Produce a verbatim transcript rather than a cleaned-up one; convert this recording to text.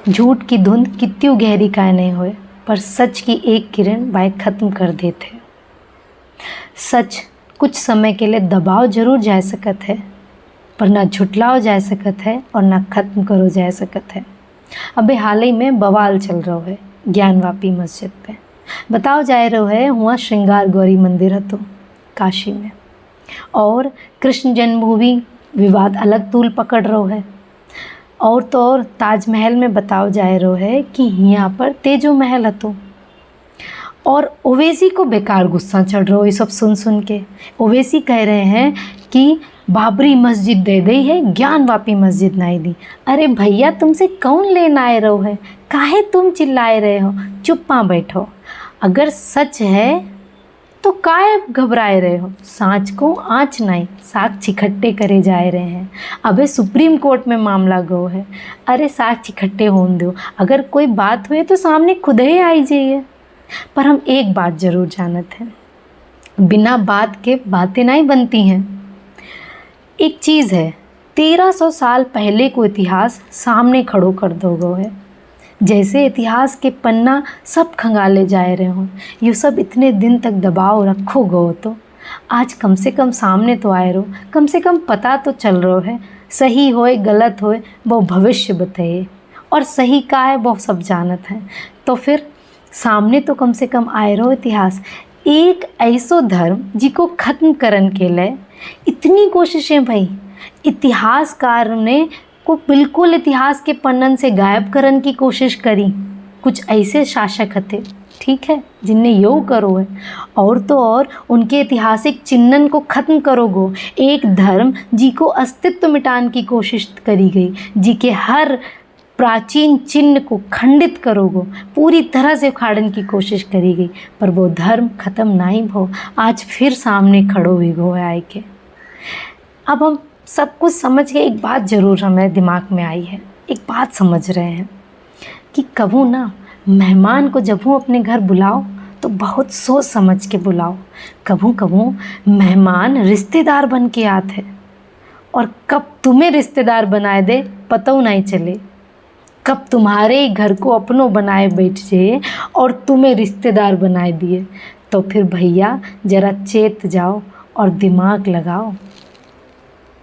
झूठ की धुंध कित्तियों गहरी काय नहीं होए, पर सच की एक किरण बाय खत्म कर देत है। सच कुछ समय के लिए दबाव जरूर जाय सकत है, पर ना झुटलाव जाय सकत है और ना खत्म करो जाय सकत है। अबे हाल ही में बवाल चल रहो है ज्ञानवापी मस्जिद पे। बताओ जाय रहो है हुआ श्रृंगार गौरी मंदिर हतो काशी में, और कृष्ण जन्मभूमि विवाद अलग तूल पकड़ रहो है। और तो और ताजमहल में बताओ जाय रहो है कि हियाँ पर तेजो महल हतो। और ओवैसी को बेकार गुस्सा चढ़ रहो ये सब सुन सुन के। ओवैसी कह रहे हैं कि बाबरी मस्जिद दे दी है, ज्ञानवापी मस्जिद नहीं दी। अरे भैया, तुमसे कौन लेना आए रहो है? काहे तुम चिल्लाए रहे हो? चुप्पा बैठो। अगर सच है तो काय घबराए रहे हो? सांच को आँच नहीं, साक्ष इकट्ठे करे जाए रहे हैं। अबे सुप्रीम कोर्ट में मामला गो है। अरे साक्ष इकट्ठे होन दो, अगर कोई बात हुए तो सामने खुद ही आई जाइए। पर हम एक बात जरूर जानत हैं, बिना बात के बातें नहीं बनती हैं। एक चीज़ है, तेरह सौ साल पहले को इतिहास सामने खड़ो कर दो गो है। जैसे इतिहास के पन्ना सब खंगाले जाए रहे हो, यू सब इतने दिन तक दबाव रखो गो तो आज कम से कम सामने तो आए रहो, कम से कम पता तो चल रहो है, सही होए गलत होए वो भविष्य बताए, और सही का है वो सब जानत है। तो फिर सामने तो कम से कम आए रहो इतिहास। एक ऐसो धर्म जिको खत्म करन के लिए इतनी कोशिशें भई, इतिहासकार ने को बिल्कुल इतिहास के पन्नन से गायब करन की कोशिश करी। कुछ ऐसे शासक हते, ठीक है, जिनने यो करो है, और तो और उनके ऐतिहासिक चिन्हन को खत्म करो गो। एक धर्म जिको अस्तित्व मिटान की कोशिश करी गई, जिके हर प्राचीन चिन्ह को खंडित करो गो, पूरी तरह से उखाड़न की कोशिश करी गई, पर वो धर्म खत्म नहीं भो, आज फिर सामने खड़ो हुई गो है आए के। अब हम सब कुछ समझ के एक बात जरूर हमारे दिमाग में आई है, एक बात समझ रहे हैं कि कभू ना मेहमान को जब हूँ अपने घर बुलाओ तो बहुत सोच समझ के बुलाओ। कभू कभू मेहमान रिश्तेदार बन के आत है, और कब तुम्हें रिश्तेदार बनाए दे पता नहीं चले, कब तुम्हारे ही घर को अपनो बनाए बैठ जाए और तुम्हें रिश्तेदार बनाए दिए। तो फिर भैया जरा चेत जाओ और दिमाग लगाओ।